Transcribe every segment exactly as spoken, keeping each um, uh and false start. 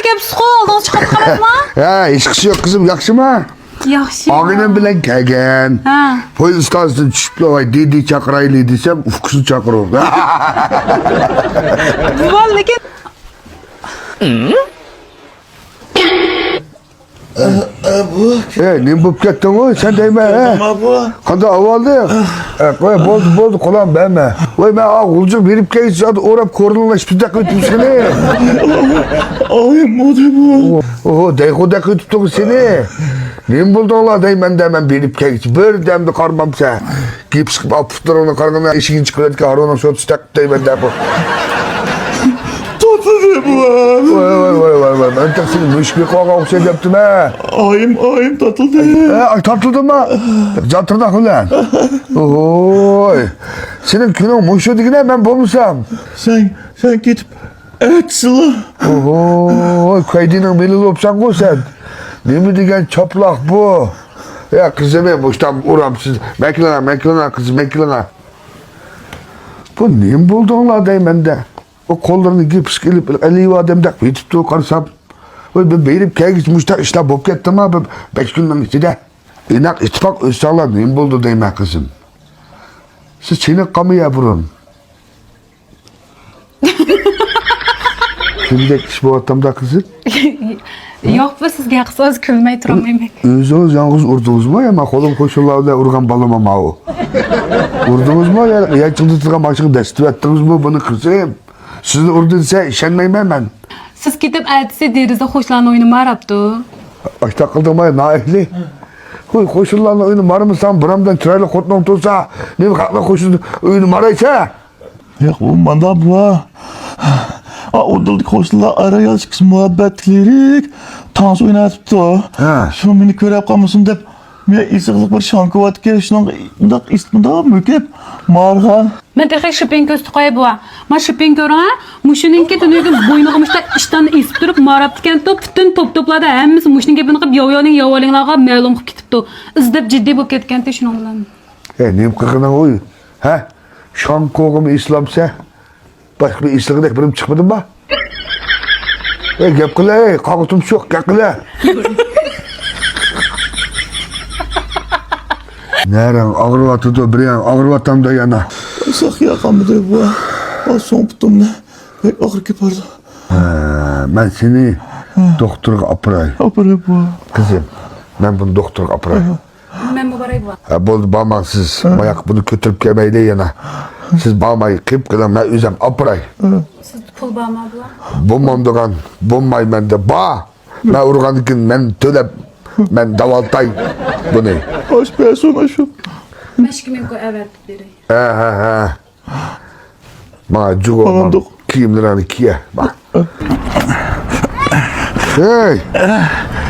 كەپسىزغۇ، ئالدىڭىز چىقىپ قالامدۇ؟ ھە، ھېچقىسى يوق قىزىم، ياخشىما؟ ياخشى. ئاغىنەم بىلەن كەلگەن. ھە. پويىز ئىستانسىسىدىن چۈشۈپلا، ۋاي، دېدى چاقىرايلى دېسەم، ئۇكىسىنى چاقىرىۋاپتۇ. بۇ لېكىن. ئە، ئە، بۇ. ئەي، نېمە بولۇپ كەتتىڭ ۋاي سەن دەيمەن، ھە؟ نېمە بۇ؟ قانداق ئەھۋالدىڭ؟ ئە، قوي، بولدى، بولدى، قولام بەرمە. ۋاي، مەن ئا غۇلجىغا بېرىپ كەلگۈچە ئوراب كورلىنىڭلار ئىشپىتەك قىلىپ تۇرسىنى. ئاي، مودى بۇ. ئوھو، دەيخۇدەك قىلىپ تۇرسىنى. نېمە بولدۇڭلار دەيمەن دە، مەن بېرىپ كەلگۈچە بىردەمدە قارىمامسەن. گىپس قىلىپ ئاپۇتلىرىڭنى قارىغىنا ئىشىكىنى چىقىرىۋەتكەن ھارۇننىڭ شورتىسىدەك دەيمەن دە بۇ. تاتلىدى بۇ. ۋاي، ۋاي، ۋاي، ۋاي، ۋاي. مەن تېخى سېنى مۈشۈك بېقىۋالغان ئوخشايدۇ دەپتىمەن. ئايىم، ئايىم تاتلىدى. ئە، ئاي، تاتلىدىما؟ جان تىرناق بىلەن. ۋوي. سېنىڭ كۈنۈڭ مۇشۇ دېگىنە مەن بولمىسام. سەن، سەن كېتىپ ئەتىسىلا. ۋوي، كەيدىنىڭ مېلى بوپسەنغۇ سەن. نېمە دېگەن چاپلاق بۇ؟ يا قىزىم، مۇشتام ئۇرامسىز. مەكلىڭە، مەكلىڭە قىزىم، مەكلىڭە. بۇ نېمە بولدۇڭلار دەيمەن دە. ئۇ قوللىرىنى گىپسكە ئېلىپ، ئەلىۋا ئادەمدەك يېتىپتۇ، قارىسام. ۋاي، بىر بېرىپ كەلگۈچە مۇشۇنداق ئىشلار بولۇپ كەتتىما، بىر بەش كۈننىڭ ئىچىدە. ئىناق ئىتتىپاق ئۆتسەڭلار نېمە بولدى دەيمەن، قىزىم. سىز چېنىققانمۇ يا بۇرۇن؟ كۈندەك ئىش بولۇۋاتامدا، قىزىم؟ يوق، بۇ سىزگە ھەقسىز كۈلمەي تۇرالمايمەن. ئۆزىڭىز يالغۇز ئۇردىڭىزمۇ يا مانا قولۇم قوشۇنلار بىلەن ئۇرغان بالىما ماۋۇ؟ ئۇردىڭىزمۇ يا، يا چىڭدىتىلغان ماشىنىغا دەسسىتىۋەتتىڭىزمۇ بۇنى، قىزىم؟ سىزنى ئۇردى دېسە ئىشەنمەيمەن مەن. سىز كېتىپ ئەتىسى دېرىزە قوشۇلارنى ئوينىماراپتۇ. ئاشتاق قىلدىڭما نائەھلى؟ ھوي، قوشۇنلارنى ئوينىمارمىساڭ، بۇرامدىن چىرايلىق خوتۇنۇڭ تۇرسا، نېمە خەقنىڭ قوشۇنى ئوينىمارايسەن؟ ياق، بۇ مانداق بۇ. ئا، ئۇدۇلدىكى قوشنىلار ئار-ئايال ئىككىسى مۇھەببەتلىك، تانسا ئويناۋېتىپتۇ. ھە. شۇ مېنى كۆرۈپ قالمىسۇن دەپ، مېنىڭ ئېسىقلىق بىر شاڭكىۋاتىكەن، شۇنىڭغا مۇنداق ئېسىق، مۇنداق مۆكۈپ ماڭغان. مەن تېخى شىپىنى كۆرسىتىپ قوياي، بوۋا. مانا شىپىنى كۆرۈڭ، ھە؟ مۇشۇنىڭكى تۈنۈگۈن بوينىغا مۇشۇنداق ئىشتاننى ئېسىپ تۇرۇپ، ماراپتىكەنتۇ، پۈتۈن توپ-توپلاردا ھەممىسى مۇشۇنىڭ گېپىنى قىلىپ، ياۋ-ياۋنىڭ ياۋالىڭلارغا مەلۇم قىلىپ كېتىپتۇ. ئىزدەپ جىددىي بولۇپ كەتكەنتى شۇنىڭ بىلەن. ئەي، نېمە قىلغىنىڭ ئۇ؟ ھە؟ شاڭكوغىمۇ ئېسىلامسەن؟ باشقا بىر ئېسىلغۇدەك بىرىم چىقمىدىمۇ؟ ئەي، گەپ قىلە، ئەي، قاغا تۇمشۇق، گەپ قىلە. نەرەڭ ئاغرىۋاتىدۇ، بىرەڭ ئاغرىۋاتامدۇ يەنە؟ ساق ياقامدۇ بۇ؟ ئا، سوڭ پۇتۇمنى بەك ئاغرىپ كېتىۋاتىدۇ. ھە، مەن سېنى دوختۇرغا ئاپىراي. ئاپىراي بۇ. قىزىم، مەن بۇنى دوختۇرغا ئاپىراي. مەنمۇ باراي بۇ. ھە، بولدى، بارماڭ سىز. ھە. ماياق بۇنى كۆتۈرۈپ كەلمەيلى يەنە. سىز بارماي قېلىپ قېلىڭ، مەن ئۆزۈم ئاپىراي. ھە. سىزدە پۇل بارمۇ بۇ؟ بولمامدىغان، بولماي مەندە بار. مەن ئۇرغاندىن كېيىن مەن تۆلەپ، مەن داۋالىتاي بۇنى. ئاش بەرسۇن، ئاشۇ. بەش مىڭ كوي ئەۋەتىپ بېرەي. ھە، ھە، ھە. ماڭا جۇغۇ، ماڭا كىيىملىرىڭنى كىيە. ھەي!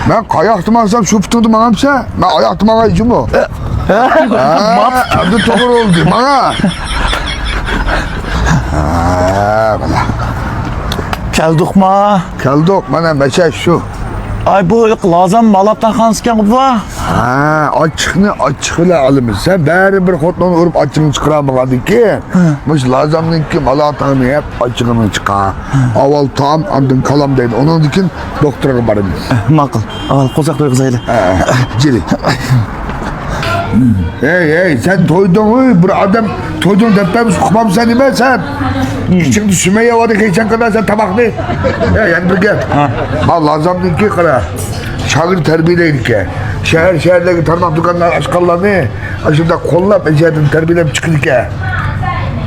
مەن قاياقتا ماڭسام شۇ پۇتۇڭدا ماڭامسەن؟ مەن ئاياقتا ماڭاي جۇمۇ. ھە؟ ئەمدى توغرا بولدى، ماڭا. ھە، مانا. كەلدۇقما؟ كەلدۇق، مانا مەشە شۇ. ئاي، بۇ لازام مالاتاخانىسىكەن بۇ. ھە، ئاچچىقنى ئاچچىق بىلەن ئالىمىز. سەن بەرىبىر خوتۇنۇڭنى ئۇرۇپ ئاچچىقنى چىقىرالمىغاندىن كېيىن، ھە، مۇشۇ لازامنىڭكى مالاتاڭنى يەپ ئاچچىقىڭنى چىقار. ھە. ئاۋۋال تائام، ئاندىن كالام دەيدۇ. ئۇنىڭدىن كېيىن دوختۇرغا بارىمىز. ھە، ماقۇل. ئاۋۋال قورساق تويغۇزايلى. ھە، جېرى. ھەي، ھەي، سەن تويدۇڭ، بىر ئادەم تويدۇڭ دەپ بەرمىسە ئۇقمامسەن نېمە سەن؟ ئىچىڭدە سۈمەييە بار ئىكەن، سەن قىلمايسەن تاماقنى. ھەي، يەنە بىر گەپ. ھە. ما لازامنىڭكى قارا، شاگىرت تەربىيەلەيدىكەن. شەھەر، شەھەرلەرگە تارماق دۇكانلار ئاچقانلارنى ئاشۇنداق قوللاپ، ئەشەدىن تەربىيەلەپ چىقىدىكەن.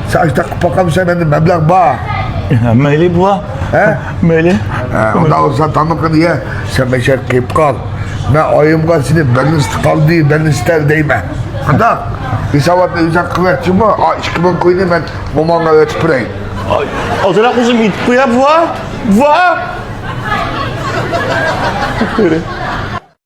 سەن ئاشۇنداق قىلىپ باقامسەن، مەندە مەبلەغ بار. ھە، مەيلى، بوۋا. ھە؟ مەيلى. ھە، ئۇنداق بولسا تامىقىنى يە، سەن مەشەدە قېلىپ قال. مەن ئايىمغا سېنى بىلنىستە قالدى، بىلنىستە دەيمەن. قانداق؟ ھېساباتنى ئۆزۈڭ قىلىۋەتچىمۇ؟ ئا، ئىككى مىڭ كوينى مەن موماڭغا ئۆتۈپ بېرەي. ئاي، ئازراق ئۆزۈم يېتىپ قويا، بوۋا. بوۋا!